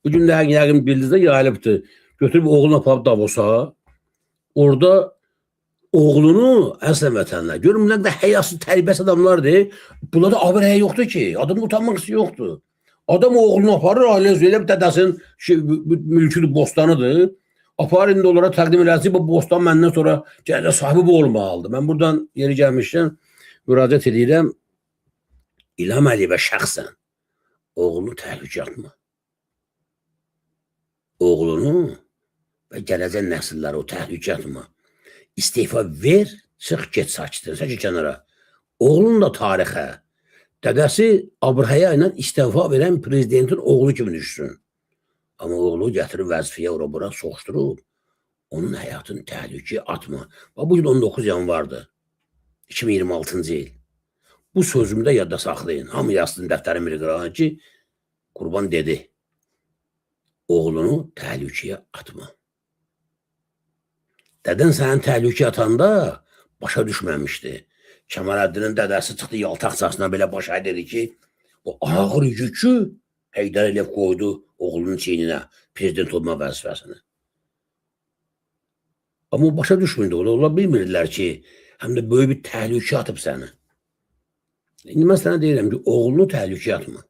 Bu gün də yəqin bildiniz də yayılıbdır. Götürüb oğlunu aparıb Davosa. Orada oğlunu əslən vətənlər. Görün bunlar da həyasız, tərbiyəsiz adamlardır. Bunlarda abır həya yoxdur ki. Adamın utanmaq hissi yoxdur. Adam oğlunu aparır, ailə üzrə elə bir dədəsinin şey, mülküdür, bostanıdır. Aparır indi onlara təqdim eləsin, bu bostan məndən sonra gələcək sahibi bu olmalıdır. Mən buradan yeri gəlmişkən müraciət edirəm İlham Əliyevə şəxsən. Oğlunu təhlükəyə atma. Oğlunu və gələcək nəsilləri o təhlükəyə atma. İstefa ver, çıx get sakitsən, çəkil kənara. Oğlun da tarixə, dədəsi Abrahaya ilə istefa verən prezidentin oğlu kimi düşsün. Amma oğlu gətirib vəzifəyə ora bura soxuşdurub, onun həyatını təhlükəyə atma. Bax bu gün 19 yanvardır. 2026-cı il. Bu sözümü də yadda saxlayın. Hamı yazsın dəftərin bir qırağına ki, Qurban dedi. Oğlunu təhlükəyə atma. Dədən səni təhlükəyə atanda başa düşməmişdi. Kəmaləddinin dədəsi çıxdı yaltaqcasına belə başa dedi ki, o ağır yükü Heydər Əliyev qoydu oğlunun çiyninə prezident olma vəzifəsini. Amma o başa düşmürdü. Onlar bilmirdilər ki, həm də böyük bir təhlükə atıb səni. İndi mən sənə deyirəm ki, oğlunu təhlükəyə atma.